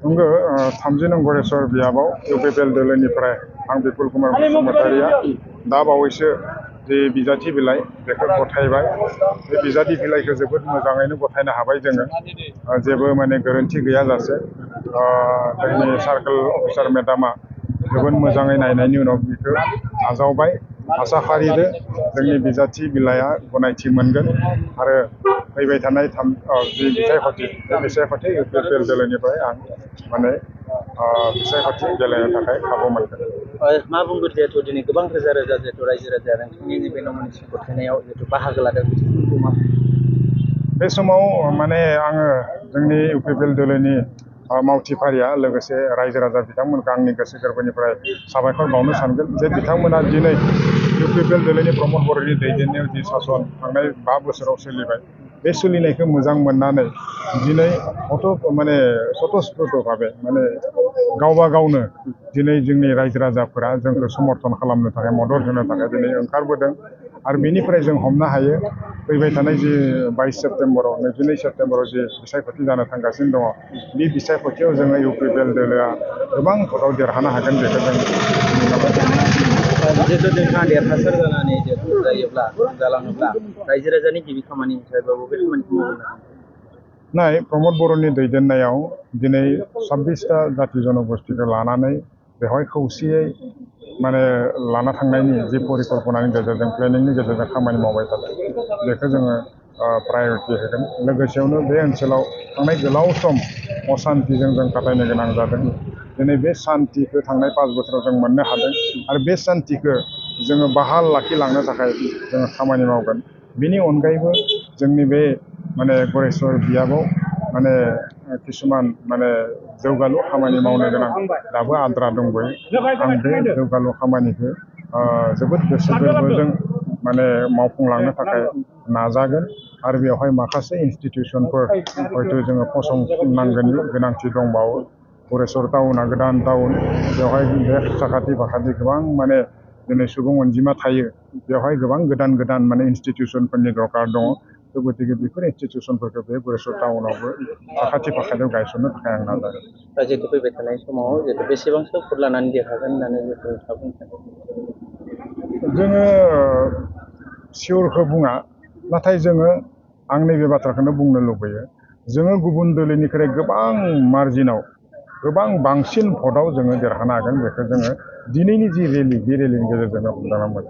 नंगौ 30 नं गरेस्वर बियाबाव इउपिपिएल दोलोनिफ्राय आं बिपुल कुमार बसुमतारिया दा बावैसो जे बिजाथि बिलाइ बेखौ गथायबाय बे बिजाथि बिलाइखौ जोबोद मोजाङैनो गथायनो हाबाय जोङो जेबो माने गोरोन्थि गैयाजासे जोंनि सार्कोल अफिसार मेडामा जोबोद मोजाङै नायनायनि उनाव बेखौ आजावबाय आसा फारिदो जोंनि बिजाथि बिलाइया गनायथि मोनगोन आरो फैबाय थानाय जि बिसायख'थि बे बिसायख'थि इउपिपिएल दोलोनिफ्राय आं माने बिसायख'थि गेलेनो थाखाय खाबु मोनगोन। मा बुंगोन जिहेतु दिनै गोबां रोजा रोजा जिहेतु रायजो राजाया नोंथांनि बे नमिनेसन गथायनायाव जिहेतु बाहागो लादों बे समाव माने आङो जोंनि इउपिपिएल दोलोनि मावथिफारिया लोगोसे रायजो राजा बिथांमोनखौ आंनि गोसो गोरबोनिफ्राय साबायखर बावनो सानगोन जे बिथांमोना दिनै इउपिपिएल दोलोनि प्रमद बर'नि दैदेननायाव जि सासन थांनाय 5 बोसोराव सोलिबाय बे सोलिनायखौ मोजां मोननानै दिनै माने स्वतस्फूर्त भाबे माने गावबा गावनो दिनै जोंनि रायजो राजाफोरा जोंखौ समर्थन खालामनो थाखाय मदद होनो थाखाय दिनै ओंखारबोदों आरो बेनिफ्राय जों हमनो हायो फैबाय थानाय जि 22 सेप्तेम्बराव 22 सेप्तेम्बराव जि बिसायख'थि जानो थांगासिनो दङ बे बिसायख'थियाव जोङो इउपिपिएल दोलोआ गोबां भटआव देरहानो हागोन बेखौ जों जिहेतु नोंथाङा देरहासार जानानै जिहेतु जायोब्ला जालाङोब्ला रायजो राजानि गिबि खामानि हिसाबै बबे खामानिखौ मावगोन? नाय प्रमद बर'नि दैदेननायाव दिनै 26टा जाति जनगोष्ठीखौ लानानै बेवहाय खौसेयै माने लाना थांनायनि जि परिकल्पनानि गेजेरजों प्लेनिंनि गेजेरजों खामानि मावबाय थादों बेखौ जोङो प्रायरिटि होगोन लोगोसेयावनो बे ओनसोलाव थांनाय गोलाव सम असान्तिजों जों खाथायनो गोनां जादों दिनै बे सान्तिखौ थांनाय 5 बोसोराव जों मोननो हादों आरो बे सान्तिखौ जोङो बहाल लाखिलांनो थाखाय जोङो खामानि मावगोन बेनि अनगायैबो जोंनि बे माने गरेस्वर बियाबाव माने किसुमान माने जौगालु खामानि मावनो गोनां दाबो आद्रा दंबावो आं बे जौगालु खामानिखौ जोबोद गोसो गोरबोजों माने मावफुंलांनो थाखाय नाजागोन आरो बेवहाय माखासे इन्सटिटिउसनफोर हयथ' जोङो फसंनांगोननि गोनांथि दंबावो गरेस्वर टाउना गोदान टाउन बेवहाय बे साखाथि फाखाथि गोबां माने दिनै सुबुं अनजिमा थायो बेवहाय गोबां गोदान गोदान माने इन्सटिटिउसनफोरनि दरकार दङ गतिके बेफोर इन्सटिटिउसनफोरखौ बे गरेस्वर टाउनावबो साखाथि फाखाथियाव गायसननो थाखाय आं नाजागोन। जिहेतु फैबाय थानाय समाव जिहेतु बेसेबांसो भट लानानै देरहागोन होननानै नोंथाङा बुंनो सानो? जोङो सियरखौ बुङा नाथाय जोङो आं नैबे बाथ्राखौनो बुंनो लुबैयो जोङो गुबुन दोलोनिफ्राय गोबां मार्जिनाव गोबां बांसिन भटआव जोङो देरहानो हागोन बेखौ जोङो दिनैनि जि रेलि बे रेलिनि गेजेरजोंनो हमदांना मोनो।